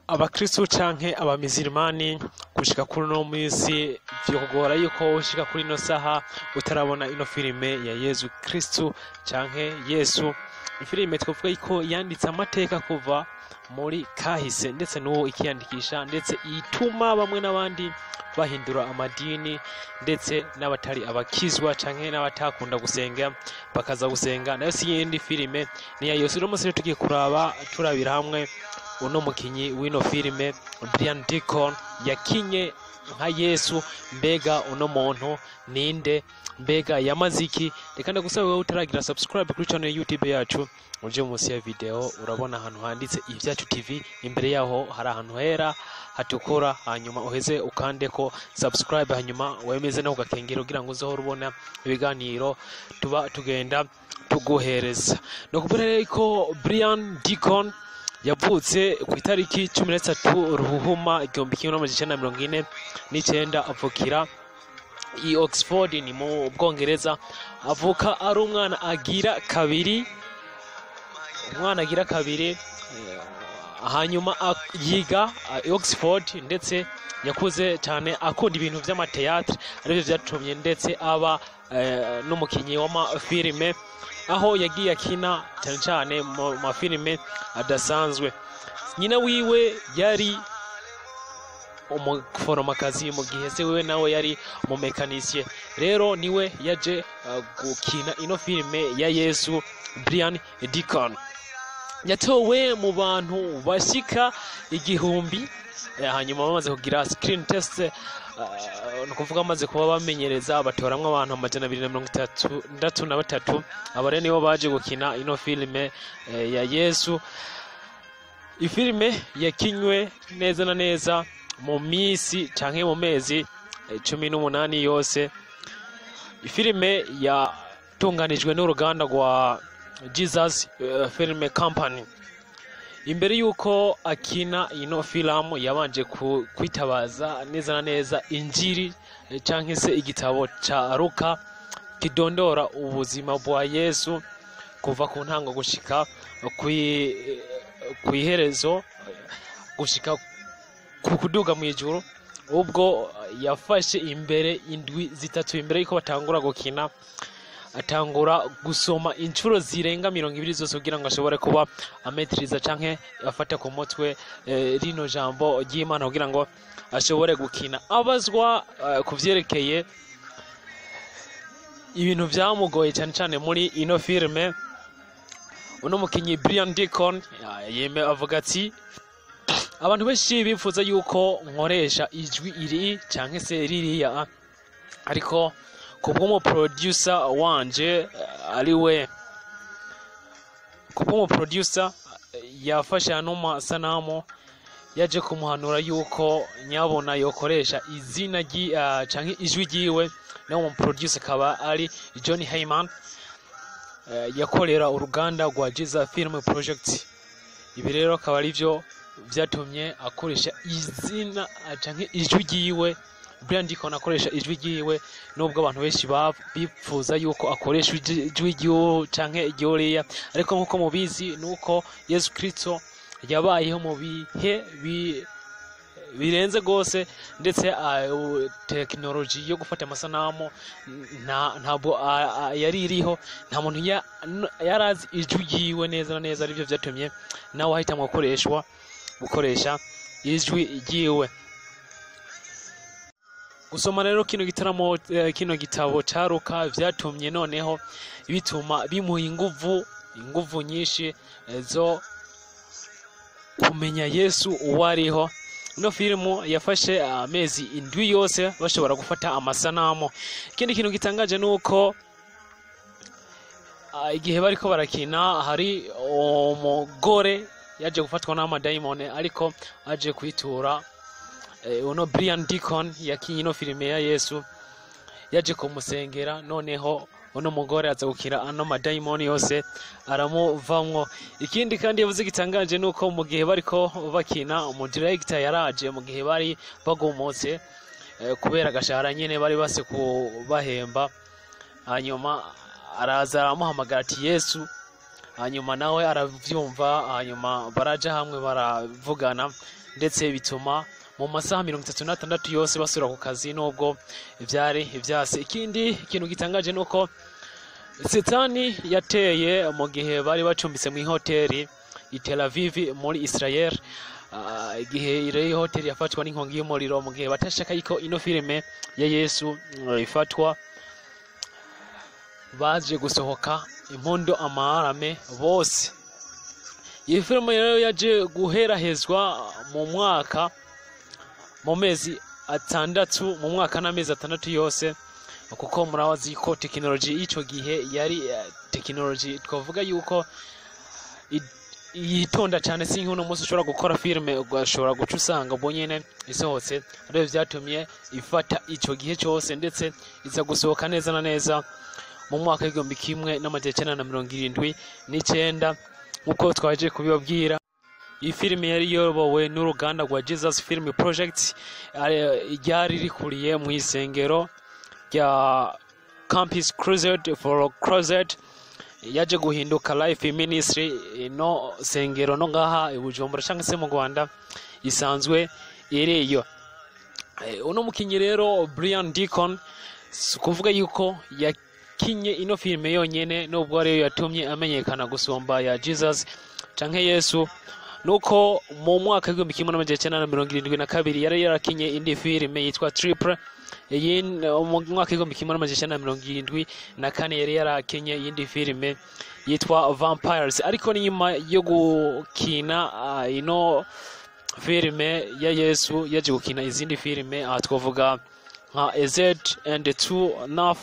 Abakristu canke abamizirimani, gushika kuri uno munsi vyokugora yuko ushika kuri ino saha utarabona ino filime ya Yezu Kristu canke Yesu. Ifilime twavuga yuko yanditse amateka kuva muri kahise, ndetse n'ubu ikiyandikisha, ndetse ituma bamwe n'abandi bahindura amadini, ndetse n'abatari abakizwa canke n'abatakunda gusenga bakaza gusenga. Nayo si yindi filime, ni ya Yesu. Uno munsi rero tugiye kuraba, turabira hamwe uno mukinyi w'ino filime Brian Deacon yakinye nka Yesu. Mbega uno muntu ninde? Mbega yamaze iki? Reka ndagusaba wowe utaragira subscribe kuri channel ya YouTube yacu, uje munsi ya video urabona ahantu handitse Ibyacu TV, imbere yaho hari ahantu hera hatukura, hanyuma uheze ukandeko subscribe, hanyuma wemeze no kugakengera kugira ngo uzohore ubona ibiganiro tuba tugenda tuguhereza. No kuvuga rero ko Brian Deacon yavutse ku itariki 13 Ruhuhuma 1949, avukira i Oxford, ni mu Bwongereza. Avuka ari umwana agira kabiri, umwana agira kabiri. Hanyuma yiga i Oxford, ndetse yakuze cyane akunda ibintu vy'amateatre, arivyo vyatumye ndetse aba n'umukinyi w'amafilime, aho yagiye akina cyane cyane mu mafilime adasanzwe. Nyina wiwe yari umuforomakazi, mu gihe se wiwe nawe yari umumekanisiye. Rero niwe yaje gukina ino filime ya Yesu. Brian Deacon yatowe mu bantu bashika 1000, hanyuma bamaze kugira screen test, ni ukuvuga bamaze kuba bamenyereza, batoramwo abantu 263. Aba rero nibo baje gukina ino filime ya Yesu. Ifilime yakinywe neza na neza mu misi canke mu mezi 18 yose. Ifilime yatunganijwe n'uruganda rwa Jesus Film Company. Imbere yuko akina ino filamu, yabanje kwitabaza neza na neza injiri canke se igitabo ca Luka kidondora ubuzima bwa Yesu kuva ku ntango gushika kw'iherezo, gushika ku kuduga mu ijuru. Ubwo yafashe imbere indwi 3 imbere yuko batangura gukina, atangura gusoma inshuro zirenga 20 zose kugira ngo ashobore kuba ametiriza canke afata ku mutwe rino jambo ry'Imana kugira ngo ashobore gukina. Abazwa ku vyerekeye ibintu vyamugoye cyane cyane muri ino filime, uno mukinyi Brian Deacon yeme avuga ati: "Abantu benshi bifuza yuko nkoresha ijwi iri canke se ririya, ariko kubw'umuproducer wanje, ariwe kubw'umuproducer yafashe ano masanamu, yaje kumuhanura yuko nyabona yokoresha izina canke ijwi ryiwe." Nawe umuproducer akaba ari John Heyman, yakorera uruganda rwa Jesus Film Project. Ibi rero akaba ari byo vyatumye akoresha izina canke ijwi ryiwe. Brian Deacon akoresha ijwi ryiwe nubwo abantu benshi bipfuza yuko akoresha ijwi ry'uwo canke iry'uriya, ariko nkuko mubizi nuko Yesu Kristo yabayeho mu bihe birenze gose, ndetse tekinoloji yo gufata amasanamu ntabwo yari iriho. Nta muntu yarazi ijwi ryiwe neza na neza, aribyo vyatumye nawe ahitamwo gukoresha ijwi ryiwe. Gusoma rero kino gitaramo, kino gitabo ca Luka, vyatumye noneho bituma bimuha inguvu nyinshi zo kumenya Yesu uwo ariho. Ino filimu yafashe amezi 7 yose bashobora gufata amasanamu. Ikindi kintu gitangaje nuko igihe bariko barakina hari umugore yaje gufatwa n'amadayimoni, ariko aje kwitura uno Brian Deacon yakinye ino filime ya Yesu, yaje kumusengera, noneho uno mugore aza gukira, ano madayimoni yose aramuvamwo. Ikindi kandi yavuze gitangaje nuko mu gihe bariko bakina, umudirector yaraje mu gihe bari bagumutse kubera agashahara nyene bari base kubahemba, hanyuma araza aramuhamagara ati: "Yesu Hanyuma nawe aravyumva, hanyuma baraja hamwe baravugana, ndetse bituma mu masaha 36 yose basubira ku kazi nubwo vyari ivyase. Ikindi ikintu gitangaje nuko Satani yateye mu gihe bari bacumbitse mu ihoteli i Tel Aviv muri Israel. Igihe iyo hoteli yafatwa n'inkongi y'umuriro, mu gihe batashaka yuko ino filime ya Yesu ifatwa, baje gusohoka impundu amarame bose. Iyi filime rero yaje guherahezwa mu mwaka, mu mezi 6, mu mwaka n'amezi 6 yose, kuko murabazi ko tekinoloji y'ico gihe yari tekinoloji twavuga yuko yitonda cyane, si nk'uno munsi ushobora gukora filime ugashobora guca usanga ubwo nyene isohotse. Rero vyatumye ifata ico gihe cyose, ndetse iza gusohoka neza na neza mu mwaka w'1979, nk'uko twaje kubibabwira. Iyi filime yari iyobowe n'uruganda rwa Jesus Film Project, ryari rikuriye mu isengero rya Campus Crusade for Crusade, yaje guhinduka Life Ministry. Ino sengero no ngaha i Bujumbura cyangwa se mu Rwanda isanzwe iriyo. Uno mukinyi rero Brian Deacon, si kuvuga yuko yakinye ino filime yonyene, nubwo ariyo yatumye amenyekana gusumba ya Jesus canke Yesu, nuko mu mwaka w'1972 yari yarakinye indi filime yitwa Triple. Iyi mu mwaka w'1974 yari yarakinye iyindi filime yitwa Vampires. Ariko ni nyuma yo gukina ino filime ya Yesu, yaje gukina izindi filime. Aha twavuga nka AZ and the Two North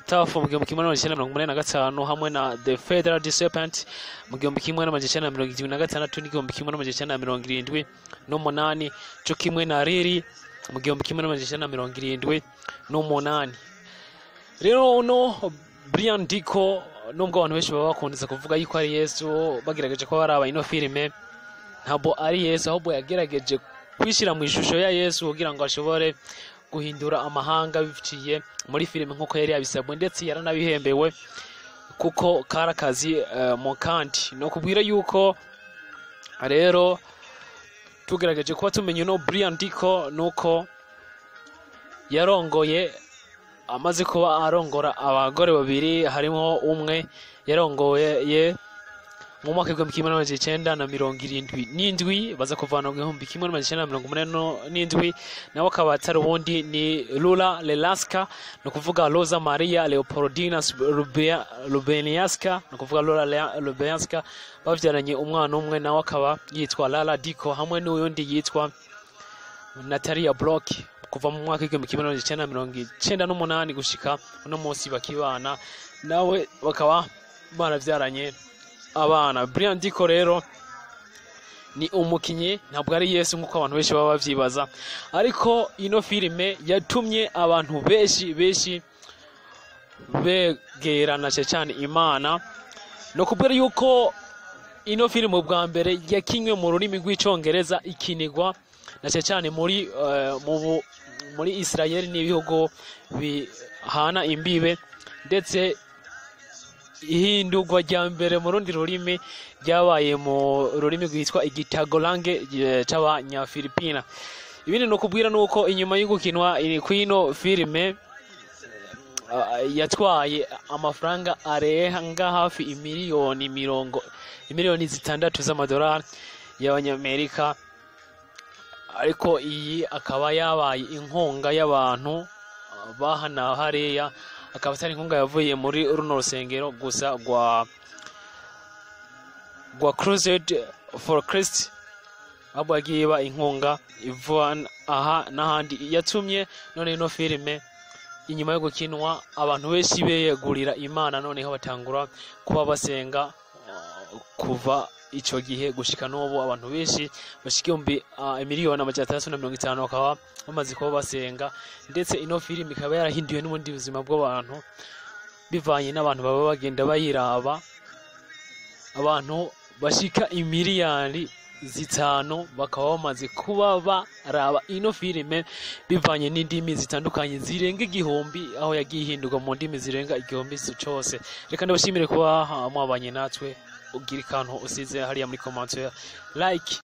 Tough mu 1985, hamwe na The Feathered Serpent mu 1976 n'1978, cyo kimwe na Riri mu 1978. Rero uno Brian Deacon, nubwo abantu benshi baba bakunze kuvuga yuko ari Yesu, bagerageje kuba baraba ino filime, ntabwo ari Yesu, ahubwo yagerageje kwishyira mu ishusho ya Yesu kugira ngo ashobore guhindura amahanga biciye muri filime nk'uko yari yabisabwe, ndetse yaranabihembewe kuko kari akazi mu kandi. No kubwira yuko rero tugerageje kuba tumenya uno Brian Deacon, nuko yarongoye, amaze kuba arongora abagore babiri, harimo umwe yarongoye ye mu mwaka w'1977, baza kuvana mu 1987, nawe akaba atari ubundi ni Lula Lelaska, ni ukuvuga Rosa Maria Leopoldina Lubeniaska, ni ukuvuga Lula Lubeniaska. Bavyaranye umwana umwe, nawe akaba yitwa Lala Diko, hamwe n'uyundi yitwa Natalia Block, kuva mu mwaka w'1998 gushika uno munsi bakibana, nawe bakaba baravyaranye abana. Brian Deacon rero ni umukinyi, ntabwo ari Yesu nk'uko abantu benshi baba bavyibaza, ariko ino filime yatumye abantu benshi benshi begerana cyane Imana. No kubwira yuko ino filime bwa mbere yakinywe mu rurimi rw'Icongereza, ikinigwa na cyane muri Israel n'ibihugu bihana imbibe, ndetse ihindurwa rya mbere mu rundi rurimi ryabaye mu rurimi rwitwa Igitagolange c'Abanyafilipina. Ibindi no kubwira nuko inyuma yo gukinwa kw'ino filime, yatwaye amafaranga arenga hafi imiliyoni mirongo imiliyoni 6 z'amadolari y'Abanyamerika, ariko iyi akaba yabaye inkunga y'abantu bahana hariya, akaba atari inkunga yavuye muri runo rusengero gusa rwa Crusade for Christ, ahubwo yagiye iba inkunga iva aha n'ahandi, yatumye none ino filime inyuma yo gukinwa abantu benshi beyegurira Imana, noneho batangura kuba basenga. Kuva ico gihe gushika n'ubu, abantu benshi bashika 650,000,000 bakaba bamaze kuba basenga, ndetse ino filime ikaba yarahinduye n'ubundi buzima bw'abantu bivanye n'abantu baba bagenda bayiraba, abantu bashika imiliyari. 5 bakaba bamaze kuba baraba ino filime bivanye n'indimi zitandukanye zirenga 1000, aho yagiye ihindurwa mu ndimi zirenga 1000 cose. Reka ndabashimire kuba mwabanye natwe. Ugira ikantu usize hariya muri commentaire, like.